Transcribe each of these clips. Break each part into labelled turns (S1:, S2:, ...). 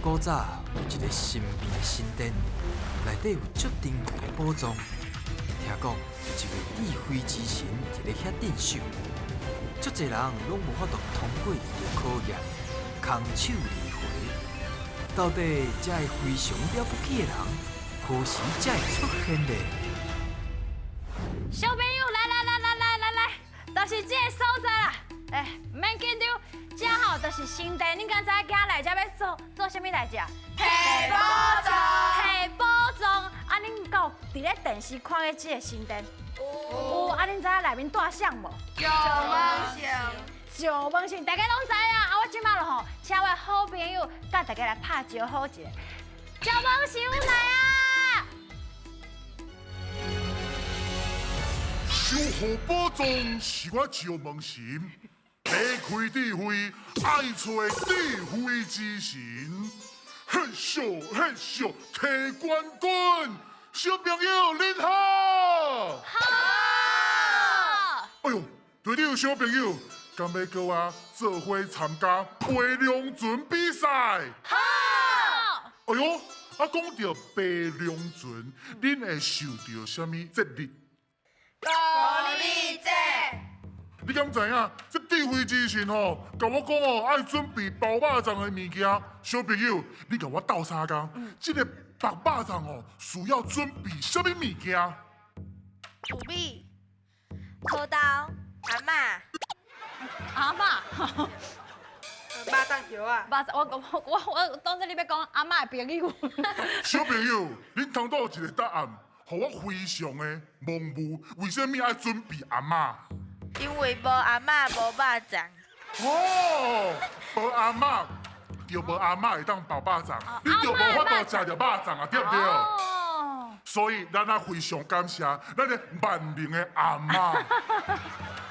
S1: 古早有一个神秘的神殿，内底有足珍贵的宝藏。听讲有一位智慧之神伫咧遐镇守，足济人拢无法度通过伊的考验，空手而回。到底这个非常了不起的人，何时才会出现呢？
S2: 小朋友，来来来来来来来，就是这个所在啦。哎，毋免紧张，这吼就是神殿。恁敢知影今来这欲做做啥物代志啊？
S3: 提宝藏。
S2: 提宝藏。啊，恁敢有伫咧电视看过这个神殿？有。啊，恁知影内面住啥无？
S3: 赵梦神。
S2: 赵梦神，大家拢知影。啊，我这摆就吼，请我的好朋友佮大家来拍招呼一下。赵梦神来啊！
S4: 守护宝藏是我赵梦神，打开智慧，爱揣智慧之神，嘿咻嘿咻，提冠军，小朋友恁好。
S2: 好。
S4: 哎呦，队长小朋友，敢欲佮我做伙参加爬龙船比赛？
S2: 好。
S4: 哎呦，啊，讲到爬龙船，恁会想著啥物节日？
S3: 五二节。
S4: 你敢知影？这智慧之神吼，共我讲哦，爱准备包肉粽的物件。小朋友，你共我斗相共，这个包肉粽哦，需要准备啥物物件？
S3: 土米、土豆、阿嬷、
S2: 阿嬷、
S5: 肉粽叶啊！
S2: 肉粽，我我我当做你欲讲阿嬷的朋友。
S4: 小朋友，恁听到一个答案，予我非常的懵雾，为啥物爱准备阿嬷？
S3: 因为无阿嬷无肉粽。
S4: 哦，无阿嬷，就无阿嬷会当包肉粽，你就无法度食著肉粽啊，对不对？
S2: 哦。
S4: 所以咱也非常感谢咱的万能的阿嬷。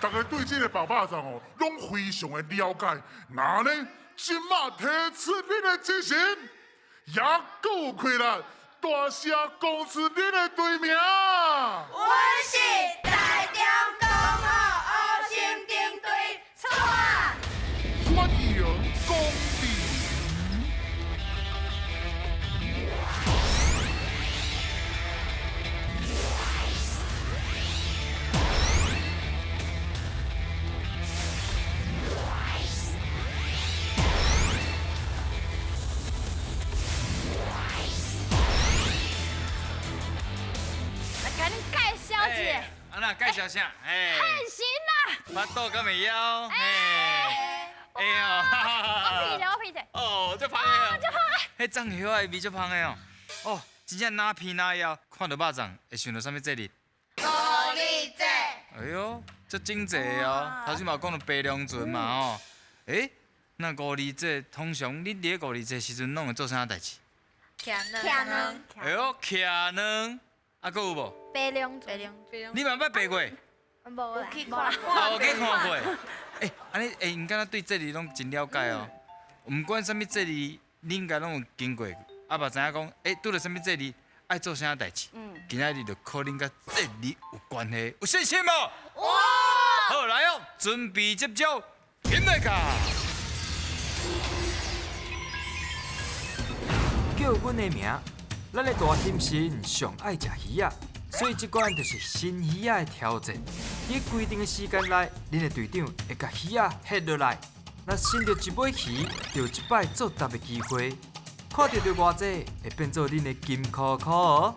S4: 大家对这个包肉粽哦，拢非常的了解。那呢，这马提出恁的精神，也阁有气力，大声讲出恁的队名。
S3: 阮是台中光复乌心顶队，出发！
S4: 欢迎光临。
S2: 来，共恁介绍一下。
S6: 啊那介绍啥？哎，
S2: 汉神啦！
S6: 腹肚敢会枵？嘿，哎呦，
S2: 我闻者，我闻者。
S6: 哦，足芳的哦。足芳的。彼粽叶仔的味足芳的哦。哦，真正哪闻哪枵，看到肉粽会想到啥物节日？
S3: 五二节。
S6: 哎呦，足整齐的哦。头先嘛有讲到爬龙船嘛吼。欸，那五二节通常恁伫咧五二节时阵拢会做啥代志？
S3: 徛卵。
S6: 哎呦，徛卵。啊，阁有无？
S3: 爬龙船。
S6: 你嘛捌爬过？
S3: 无啦。
S2: 有去看。
S6: 啊，有去看过。欸，按呢，欸，𪜶敢若对节日拢真了解哦。毋管啥物节日，恁应该拢有经过。啊，嘛知影讲，欸，拄著啥物节日，爱做啥代志。今仔日就考恁佮节日有关系，有信心无？
S3: 有。
S6: 好，来哦，准备接招，紧来卡。
S1: 叫阮的名，咱的大兴神上爱食鱼仔，所以这关就是新鱼仔的挑战。伫规定的时间内，恁的队长会共鱼仔翕落来，若伸著一尾鱼，就有一摆作答的机会。看著著偌济，会变做恁的金箍箍哦。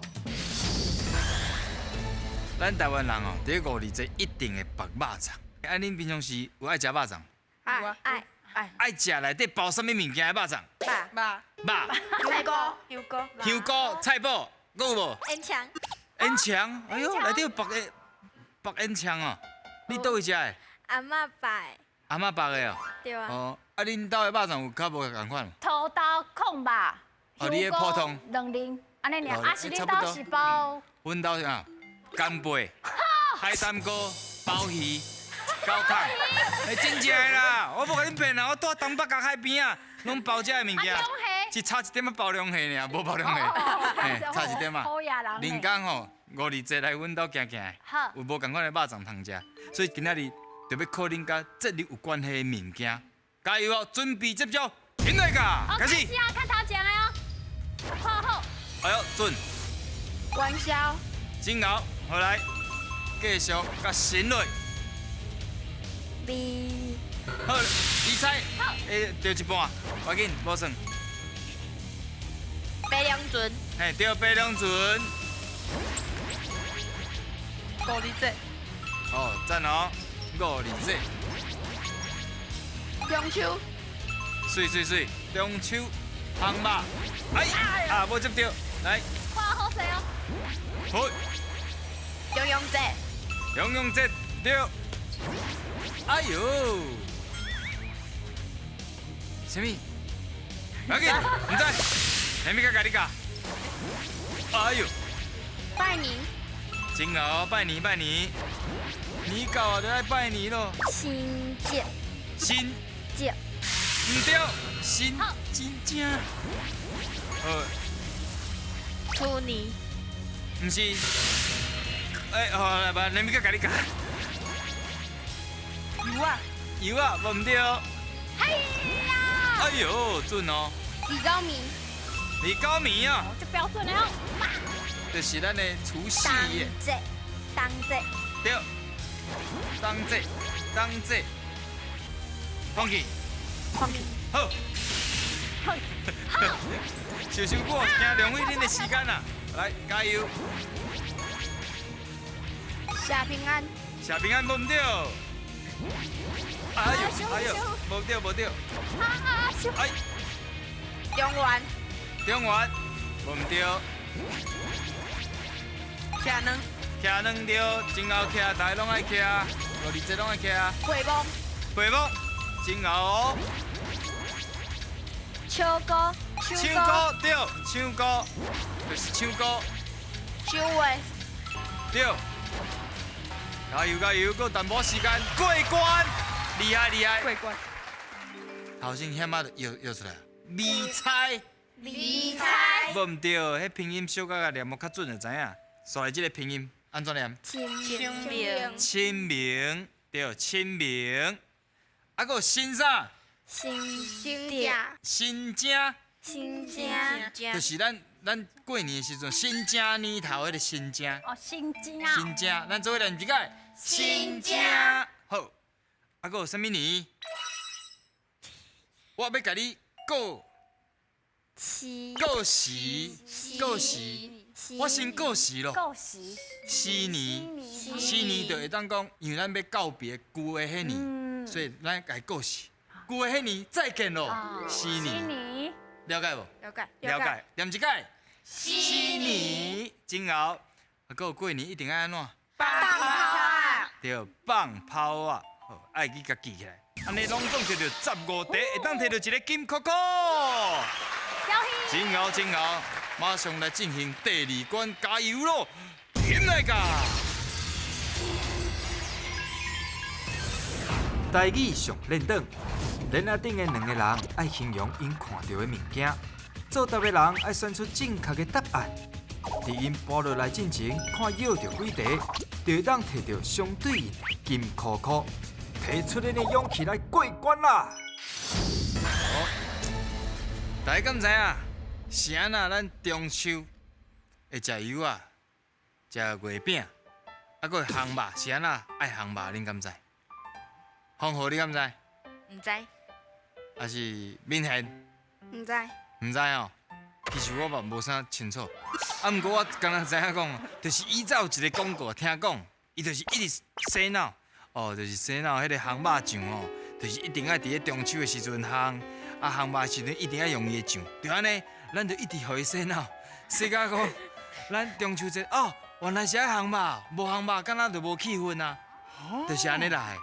S6: 咱台湾人哦，伫五二节一定会縛肉粽。啊，恁平常时有爱食肉粽？
S3: 爱爱爱。
S6: 爱食内底包啥物物件的肉粽？
S3: 肉
S6: 肉。
S3: 香菇，香菇。
S6: 香菇、菜脯，阁有无？
S3: 烟肠。
S6: 烟肠，哎呦，内底有縛的，缚烟肠哦。你佗位食的？
S3: 阿嬷缚的。
S6: 阿嬷缚的哦。
S3: 对啊。
S6: 哦，啊，恁兜的肉粽有较无仝款？
S2: 土豆控肉。
S6: 哦，你彼普通。
S2: 两粒，按呢尔。啊，是恁兜是包？
S6: 阮兜啥？干贝、海胆菇、鲍鱼、高汤。欸，真正的啦，我无共恁骗啦，我住东北角海边仔，拢包这个物件。只差一点仔包龙虾尔，无包龙虾，嘿，差一点仔。林工吼，五二节来阮兜行行，有无仝款的肉粽通食，所以今仔日就欲考恁佮节日有关系的物件。加油哦，准备接招，紧来噶，开始。
S2: 开始啊，较头前的。
S6: 哎呦，準。
S3: 元宵。
S6: 真𠢕，好來，繼續共神落。
S3: 味。
S6: 好，你猜。好。欸，對一半，趕緊，無算。
S3: 白龍船。
S6: 嘿，對，白龍船。
S5: 五日節。
S6: 哦，讚哦，五日節。
S3: 中秋。
S6: 媠媠媠，中秋，烘肉。哎，啊，無接著，來。
S2: 看好勢哦。
S6: 好。
S3: 重陽節。
S6: 重陽節，對。哎喲。啥物？趕緊，毋知，啥物佮共你教？哎喲。
S3: 拜年。
S6: 真𠢕，拜年拜年，年到啊，就愛拜年咯。
S3: 新節。
S6: 新
S3: 節。
S6: 毋對，新真正。好。
S3: 初年。
S6: 毋是。哎，好來吧，啥物佮共你教？
S5: 油仔。
S6: 油仔，無毋對。
S2: 哎呀！
S6: 哎喲，準哦。
S3: 二九暝。
S6: 二九暝啊。
S2: 這標準的哦。
S6: 就是咱的除夕夜。
S3: 冬節，冬節。
S6: 對，冬節，冬節。放棄。
S3: 放棄。
S6: 好。
S2: 好。
S6: 想傷久，驚浪費恁的時間啦！來，加油。
S3: 謝平安。
S6: 謝平安，無毋對。哎呦，哎呦，無對，無對。哎。
S3: 中元。
S6: 中元，無毋對。
S5: 徛卵。
S6: 徛卵對，真𠢕徛，大家攏愛徛，五日節攏愛徛。
S3: 回望。
S6: 回望，真𠢕哦。
S3: 唱歌。
S6: 唱歌對，唱歌就是唱歌。
S3: 唱話。
S6: 對。加油加油，閣有淡薄時間過關，厲害厲害。
S5: 過關。
S6: 頭先遐仔就搖搖出來，味菜。
S3: 味菜。
S6: 無毋對，彼拼音小可共念無較準就知影。煞來這個拼音按怎念？
S3: 清明。
S6: 清明，對，清明。啊，閣有新啥？
S3: 新正。
S6: 新正。
S3: 新正。
S6: 就是咱過年的時陣，新正年頭彼個新正。
S2: 哦，新正。
S6: 新正，咱做伙念一擺。新正。好。啊，閣有啥物年？我欲共你過。過時，過時，我先過時咯。
S2: 過時。
S6: 死年，死年就會當講，因為咱欲告別舊的彼年，所以咱共伊過時。舊的彼年再見咯，死年。了解無？
S3: 了解。
S6: 了解。念一擺。死年，真𠢕。啊，閣有過年一定愛按怎？
S3: 放炮仔。
S6: 對，放炮仔，好，愛去共記起來。按呢攏總摕著15題，會當摕著一個金箍箍。真𠢕真𠢕，馬上來進行第二關，加油咯！起來噶！
S1: 台語上練轉，鏈仔頂的兩個人愛形容𪜶看著的物件，作答的人愛選出正確的答案。佇𪜶跋落來進前，看舀著幾題，就會當摕著相對應的金箍箍，提出恁的勇氣來過關啦！
S6: 好，大家敢知影？是按怎咱中秋會食油仔、食月餅，啊，閣會烘肉，是按怎愛烘肉？恁敢知？風和你敢知？
S3: 毋知。
S6: 還是敏賢？
S3: 毋知。
S6: 毋知哦。其實我嘛無啥清楚。啊，毋過我敢若知影講，就是以前有一個廣告，聽講伊就是一直洗腦，哦，就是洗腦彼個烘肉醬哦，就是一定愛佇咧中秋的時陣烘，啊，烘肉的時陣一定愛用伊的醬，就按呢，咱就一直予伊洗腦，洗甲講，咱中秋節哦，原來是愛烘肉，無烘肉敢若就無氣氛啊，就是按呢來。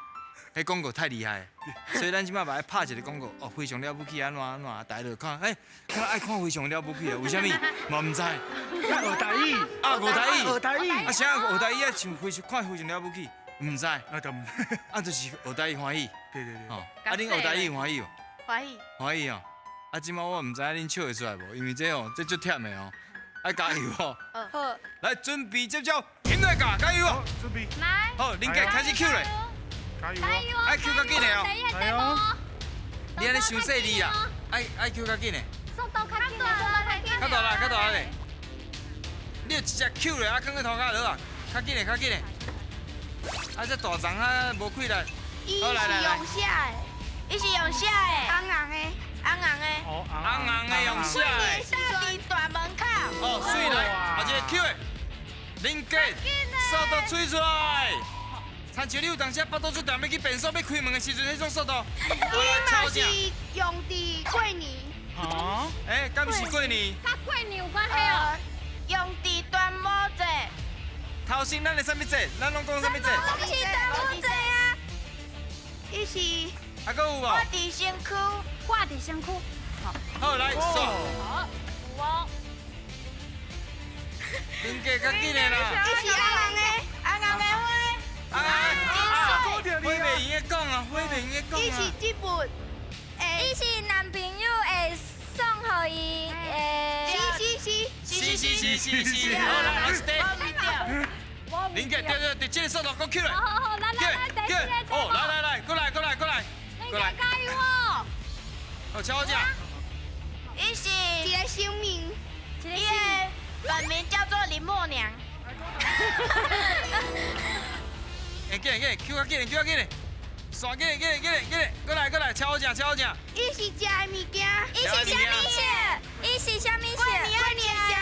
S6: 彼廣告太厲害，所以咱這擺嘛愛拍一個廣告，哦，非常了不起，按怎按怎，大家就看，欸，敢若愛看非常了不起啊？為啥物？嘛毋知。
S7: 學台語，
S6: 啊，學台語，
S7: 學台語，
S6: 啊，啥學台語啊？像非常看非常了不起，毋知。
S7: 啊，就毋。
S6: 啊，就是學台語歡喜。
S7: 對對對。
S6: 哦，啊，恁學台語歡喜無？
S3: 歡喜。
S6: 歡喜哦。啊，這擺我毋知影恁笑會出來無，因為這哦，這足忝的哦，愛加油哦。
S3: 好。
S6: 來，準備接招，起來加，加油哦。
S7: 準備。
S2: 來。
S6: 好，恁家開始扣咧。
S7: 加油！
S6: 愛扣較緊的哦。
S2: 加油！
S6: 你按呢傷細膩啦，愛扣較緊的。
S2: 速度較緊，速度較緊。
S6: 較大力，較大力。你就直接抾落啊，囥佇塗跤落啊，較緊嘞，較緊嘞。啊，這大欉啊無氣力。
S3: 伊是用寫的，伊是用寫的，紅紅的，紅紅的。
S7: 哦，
S6: 紅紅的用寫的。
S3: 伫大門口。
S6: 哦，媠來，啊這個抾的，林杰，速度吹出來。親像你有當時腹肚足痛，欲去便所欲開門的時陣，彼種速度。
S3: 伊嘛是用佇過年。
S7: 啊？
S6: 欸，敢是過年？
S2: 佮過年有關係哦。
S3: 用佇端午節。
S6: 頭先咱的啥物節？咱攏講啥物節？
S3: 攏是端午節啊。伊是。
S6: 啊，閣有無？
S3: 掛佇身軀，
S2: 掛佇身軀。
S6: 好，來，煞。
S2: 好，有哦。
S6: 林杰較緊的啦。
S3: 伊是紅紅的，紅紅的花。
S6: 啊啊！火袂用得講啊，火袂用得講啊。
S3: 伊是這本，
S8: 伊是男朋友會送予伊的。
S3: 是是是
S6: 是是是是是。好，來，來一塊。林杰，對對對，這個速度閣起來。
S2: 好好好，來來來，第四個。
S6: 哦，來來來，過來過來過來。
S2: 林杰加油哦！
S6: 好，超好食。
S3: 伊是一個生命，伊的本名叫做林默娘。
S6: 欸，緊緊，抾較緊，抾較緊，煞緊緊緊緊，過來過來，超好食，超好食。
S3: 伊是食的物件，
S8: 伊是啥物色？伊是啥物色？
S3: 過年過年食的。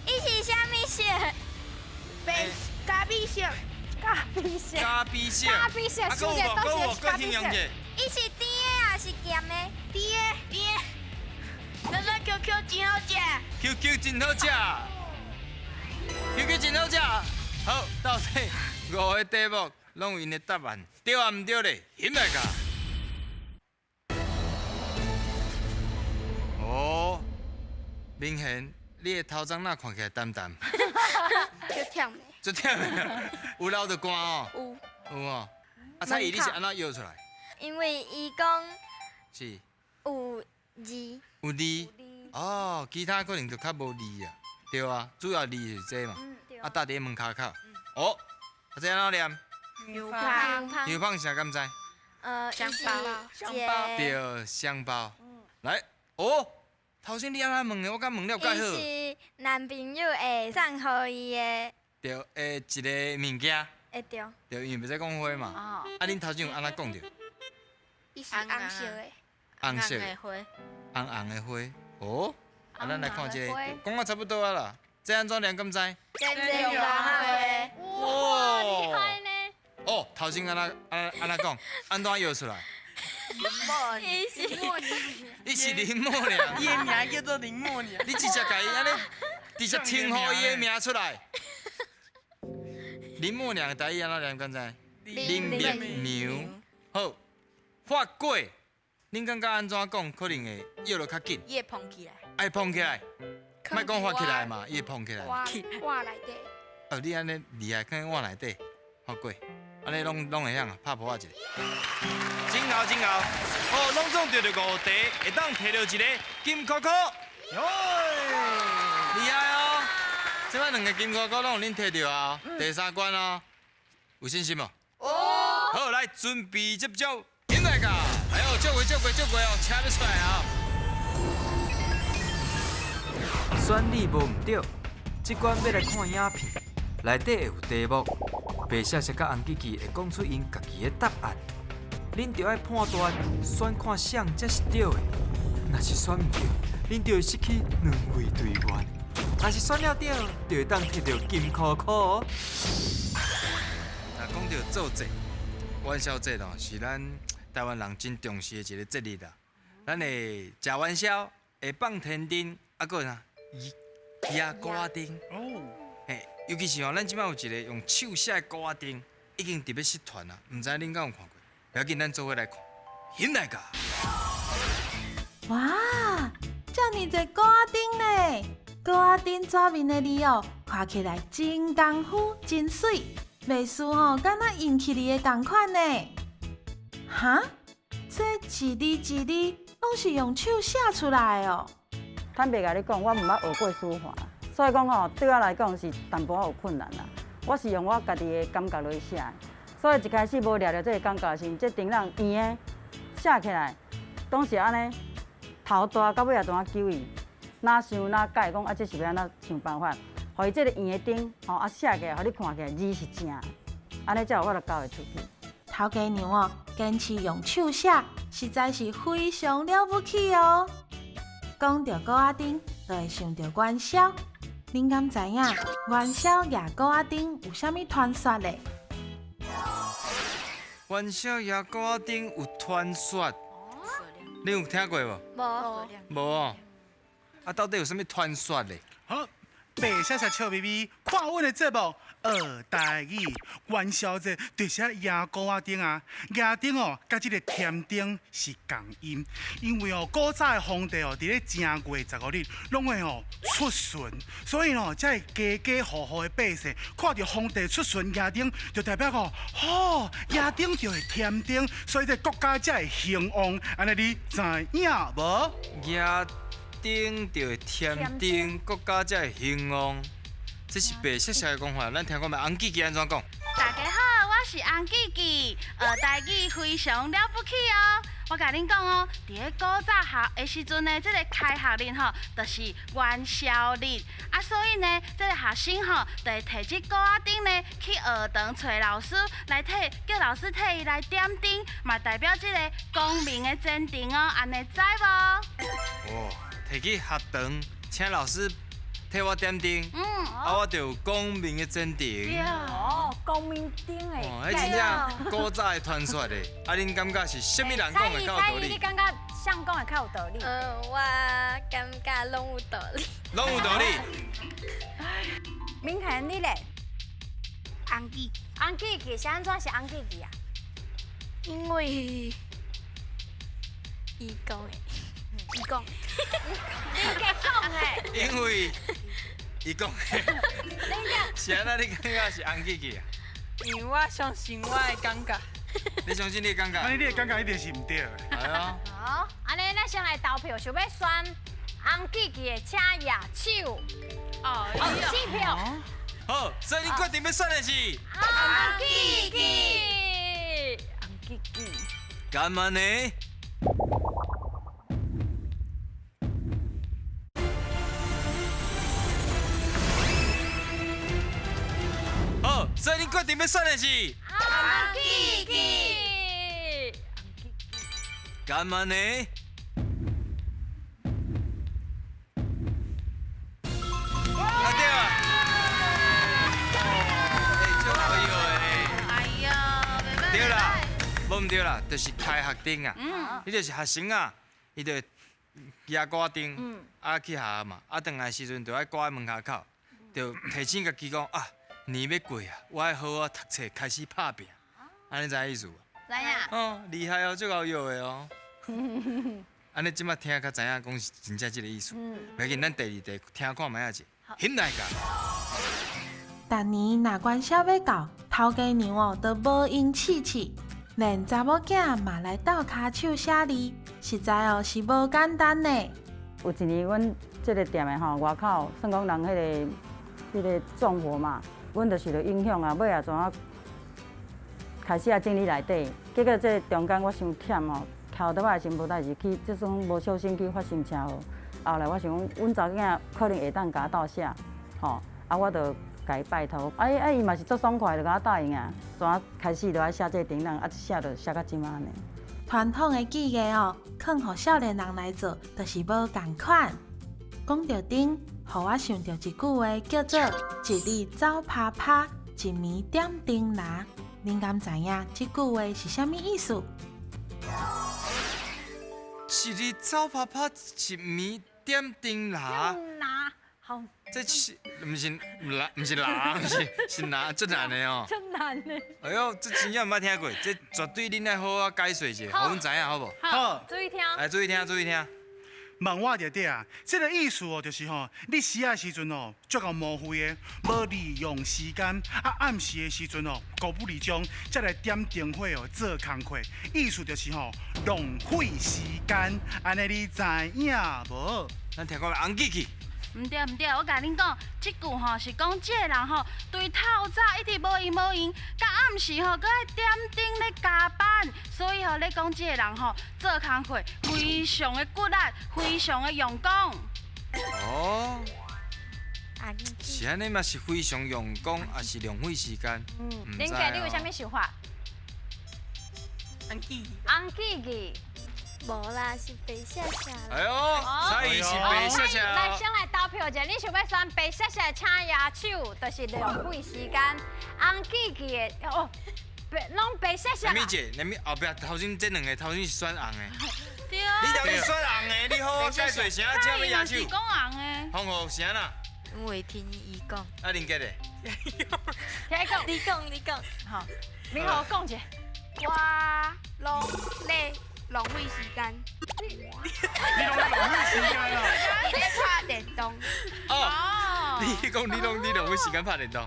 S8: 伊是啥物色？
S3: 白咖啡色。
S2: 咖啡色。
S6: 咖啡色。
S2: 咖啡色，
S6: 啊，閣有無？閣有無？閣形容者。
S8: 伊是甜的還是鹹的？
S3: 甜的，甜的。咱說 QQ 真好食。
S6: QQ 真好食。QQ 真好食。好，到底五個題目攏有𪜶的答案，對啊毋對咧？翕來噶。哦，明顯你的頭鬃若看起來澹澹？
S3: 足忝的。
S6: 足忝的，有流著汗哦。
S3: 有。
S6: 有哦。啊，彩怡，你是按怎搖出來？
S8: 因為伊講
S6: 是
S8: 有字。
S6: 有字。哦，其他可能就較無字啊。對啊，主要字是這嘛。啊，搭佇門跤口。哦，啊，這按怎念？
S3: 香芳。
S6: 香芳啥敢知？
S3: 香包。香包。
S6: 對，香包。來，哦，頭先你按怎問的？我敢問了蓋好。
S8: 伊是男朋友會送予伊的。
S6: 對，的一個物件。
S8: 會對。
S6: 對，因為袂使講花嘛。啊，恁頭先有按怎講著？
S3: 伊是紅色的。
S6: 紅色的
S3: 花。
S6: 紅紅的花。哦，啊，咱來看這個，講啊差不多啊啦。這按怎念敢知？
S3: 真正花。
S2: 哇，厲害呢！
S6: 哦，頭先按怎按按怎講？按怎搖出來？
S8: 伊是
S6: 伊是林默娘。
S5: 伊的名叫做林默娘。
S6: 你直接共伊按呢，直接稱呼伊的名出來。林默娘的台語按怎念？敢知？林默娘。好，發粿，恁感覺按怎講可能會搖得較緊？
S3: 伊會膨起來。
S6: 愛膨起來，莫講發起來嘛，伊會膨起來。
S3: 碗內底。
S6: 哦，你按呢厲害，囥佇碗內底發粿，按呢攏會曉啊，拍噗仔一下。真𠢕真𠢕，哦，攏總著著五題，會當提著一個金箍箍。厲害哦！這擺兩個金箍箍攏予恁提著啊，第三關哦，有信心無？有。好，來準備接招，起來噶！哎呦，照過照過照過哦，車欲出來啊！
S1: 選你無毋對，這關欲來看影片，內底會有題目，白雪雪佮紅吉吉會講出𪜶家己的答案，恁著愛判斷選看啥才是對的。若是選毋對，恁就會失去兩位隊員；若是選了對，就會當摕著金箍箍哦。
S6: 若講著做節，元宵節哦，是咱台灣人真重視的一個節日啦。咱會食元宵，會放天燈，啊，閣啥？舉鼓仔燈。
S7: 哦。
S6: 嘿，尤其是吼，咱這擺有一個用手寫的鼓仔燈，已經佇欲失傳啊，毋知恁敢有看過？不要緊，咱做伙來看，翕來噶。
S9: 哇，遮爾濟鼓仔燈呢！鼓仔燈紙面的字哦，看起來真功夫，真媠，袂輸吼，敢若印起來的仝款呢。哈？這一字一字攏是用手寫出來的哦。
S10: 坦白共你講，我毋捌學過書法，所以講吼，對我來講是淡薄仔有困難啦。我是用我家己的感覺來寫，所以一開始無掠著這个感覺的時陣，這燈籠圓的寫起來，攏是按呢，頭大到尾也當仔糾伊，哪想哪改，講啊這是欲按怎想辦法。予伊這个圓的燈，吼啊寫起來，予你看起來字是正，按呢才有法度交會出去。
S9: 頭家娘哦，堅持用手寫，實在是非常了不起哦。講著鼓仔燈，就會想著元宵。恁敢知影元宵蜈鼓仔燈有啥物傳說咧？
S6: 元宵蜈鼓仔燈有傳說，你有聽過無？
S8: 無。
S6: 無哦。啊，到底有啥物傳說咧？
S7: 好，白雪雪笑眯眯，看阮的節目學台語。元宵節就是愛蜈鼓仔燈啊，蜈燈哦，佮這个添丁是仝音，因為哦，古早的皇帝哦，佇咧正月15日攏會哦出巡，所以哦，才會家家戶戶的百姓看著皇帝出巡蜈燈，就代表哦，吼蜈燈就會添丁，所以這國家才會興旺。按呢你知影無？
S6: 蜈燈就會添丁，國家才會興旺。這是白雪雪的講法，咱聽看覓洪姊姊按怎講。
S11: 大家好，我是洪姊姊，學台語非常了不起哦。我共恁講哦，佇咧古早學的時陣呢，這个開學日吼，就是元宵日啊，所以呢，這个學生吼，就會提這鼓仔燈呢去學堂揣老師來替，叫老師替伊來點燈，嘛代表這个光明的前程哦，按呢知無？
S6: 哦，提去學堂，請老師替我點燈，啊，我就有光明的前程。
S2: 哦，光明燈的。
S6: 哦，彼真正古早的傳說咧。啊，恁感覺是啥物人講的較有道理？
S2: 你感覺誰講的較有道理？
S8: 我感覺攏有道理。
S6: 攏有道理。
S2: 明恆，你咧？
S8: 紅記。
S2: 紅記記是按怎是紅記記啊？
S8: 因為伊講的。伊講，
S2: 你講的。
S6: 因為伊講的。是按怎？你感覺是紅記記啊？
S5: 因為我相信我的感覺。
S6: 你相信你的感覺？
S7: 按呢你的感覺一定是毋對的。
S6: 係啊。
S2: 好，按呢咱先來投票，想欲選紅記記的，請舉手。哦，四票。
S6: 好，所以你決定欲選的是
S2: 紅記記。紅記記。
S6: 幹嘛呢？好，所以你決定欲選的是
S2: 紅記記。
S6: 幹嘛呢？啊對啊！欸，足好笑的呢。
S11: 哎喲，
S6: 對啦，無毋對啦，就是開學燈啊。彼就是學生啊，伊就舉鼓仔燈，啊去學校嘛，啊轉來時陣就愛掛佇門跤口，就提醒家己講啊。年欲過啊，我愛好好讀冊，開始拍拚，按呢知影意思無？
S11: 知影。
S6: 哦，厲害哦，足𠢕藥的哦。按呢這擺聽較知影講是真正這个意思。袂要緊，咱第二題聽看覓仔者，翕來共。
S9: 逐年若元宵欲到，頭家娘哦都無閒試試，連查某囝嘛來鬥跤手寫字，實在哦是無簡單呢。
S10: 有一年，阮這个店的吼外口，算講人彼个縱火嘛。阮就受著影響啊，尾仔怎啊開始啊整理內底，結果這中間我傷忝吼，頭拄擺時無代誌去，這算無小心去發生車禍。後來我想講，阮查某囝可能會當共我鬥寫，吼，啊我就共伊拜託，啊伊啊伊嘛是足爽快，就共我答應啊。怎啊開始就愛寫這個燈籠，啊一寫就寫到這擺呢。
S9: 傳統的技藝哦，囥予少年人來做，就是無仝款。講著燈，予我想著一句話，叫做“一日走趴趴，一暝點燈籃”。恁敢知影這句話是啥物意思？
S6: 一日走趴趴，一暝點燈籃。
S2: 好。
S6: 這是毋是毋毋是籃，毋是是難，足難的哦。
S2: 足難的。
S6: 哎喲，這真正毋捌聽過，這絕對恁愛好好解說一下，予阮知影好無？
S7: 好。
S2: 注意聽。
S6: 來注意聽，注意聽。
S7: 問我就對啊，這个意思哦，就是吼，你時的時陣哦，足夠無費的，無利用時間；啊，暗時的時陣哦，孤不離將，才來點燈火哦，做工課。意思就是吼，浪費時間。按呢你知影無？
S6: 咱聽看覓紅記記。
S11: 毋對毋對，我共恁講，這句吼是講這个人吼，對透早一直無閒無閒，到暗時吼閣愛點燈咧加班，所以吼咧講這個人吼做工課非常的骨力，非常的用功。
S6: 哦。
S8: 紅記
S6: 是按呢嘛是非常用功，也是浪费时间。
S2: 嗯，林姐，你有啥物想法？
S5: 红记
S2: 红记记。
S8: 无啦，是白雪雪。
S6: 哎呦，彩仪是白雪雪。
S2: 来，先来投票者，你想欲选白雪雪请举手，就是浪费时间。红记记的哦，白拢白雪雪。
S6: 林姐，你后壁头先这两个头先是选红的。
S11: 对啊。
S6: 你头先选红的，你好好解释啥？请欲举手。
S11: 讲红的。
S6: 红予啥啦？
S8: 因为听伊讲。
S6: 啊，林杰咧？
S2: 听伊讲。
S8: 你讲，你讲。
S2: 好，明豪讲一下。
S3: 我拢咧浪费时间。
S7: 你拢咧浪费时间啊？
S3: 咧拍电动。
S6: 哦。你讲你拢你浪费时间拍电动。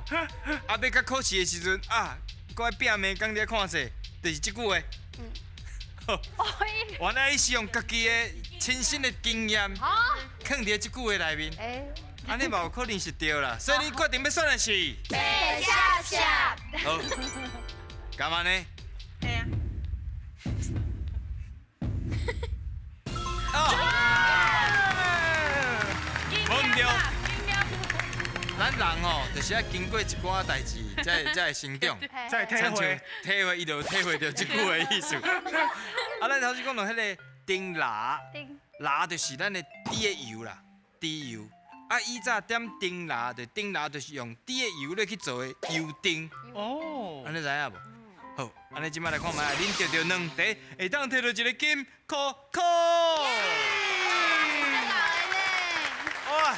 S6: 啊，欲到考试的时阵啊，阁爱拼命讲咧看册，就是这句话。嗯。原来伊是用家己的亲身的经验，囥伫这句话内面。按呢嘛有可能是对啦，所以你决定欲选的是
S3: 白雪雪。
S6: 好，干嘛呢？
S5: 嘿啊。
S6: 哦。无毋对。咱人吼，就是爱经过一寡代志，才会成长，
S7: 才会体会，
S6: 体会伊就体会著这句话意思。啊，咱头先讲到彼个灯蜊，蜊就是咱的猪的油啦，猪油。啊，以早点灯蜊，就灯蜊就是用猪的油咧去做的油灯。哦，按呢知影无？好，按呢这摆来看觅，恁得著两题，会当摕著一个金箍箍。哇！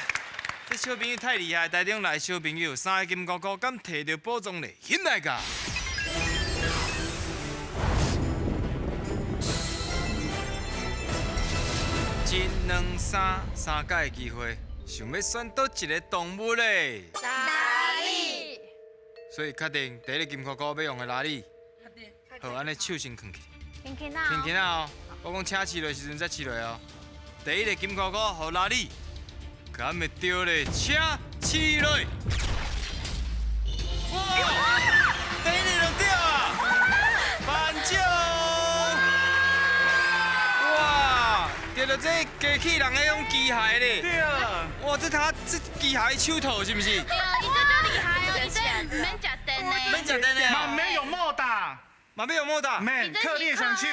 S6: 这小朋友太厉害，台中来的小朋友，三个金箍箍，敢摕著宝藏咧？起来噶！一、两、三，三摆的机会，想欲选佗一个动物咧？
S3: 哪里？
S6: 所以确定第一个金箍箍欲用的哪里？
S5: 确定。
S6: 好，按呢手先囥起。
S2: 轻轻啊！
S6: 轻轻啊！哦，我讲请试落时阵才试落哦。第一个金箍箍予哪里？敢会对咧？请试落。哇！第一个就对啊！颁奖！哇！对著这机器人彼种机械咧。
S7: 对啊。
S6: 哇！这他这机械手套是毋是？
S11: 对啊，伊这足厉害哦，伊这毋免食电的。
S6: 免食电的。
S7: 嘛免用莫打。
S6: 嘛免用莫打。
S7: 免，靠你的双手。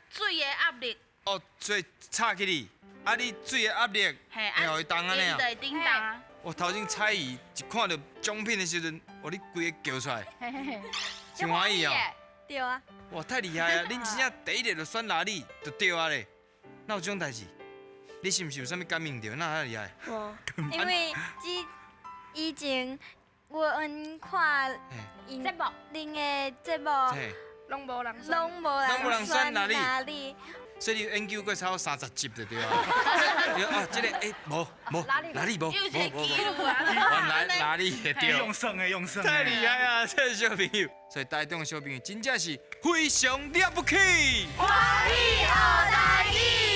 S11: 水的压力。
S6: 哦，所以插起去。啊！你水的压力会予伊动按呢啊？
S11: 对，叮当。
S6: 我头先彩仪一看著奖品的时阵，哇！你规个叫出来，真欢喜哦。
S8: 对啊。
S6: 哇，太厉害啊！恁真正第一个就选哪里就对啊咧。哪有这种代志？你是毋是有啥物感应著？哪遐厉害？
S8: 无，因为之以前阮看𪜶
S2: 节目，
S8: 恁的节目，
S3: 拢无人
S8: 拢无人选哪里？
S6: 所以你研究过差不多30集就对啊。啊，这个欸，无无，哪里无？无无无。原来哪里会对？
S7: 用算的，用算的。
S6: 太厉害啊，这个小朋友。所以台中的小朋友真正是非常了不起。
S3: 欢喜学台语。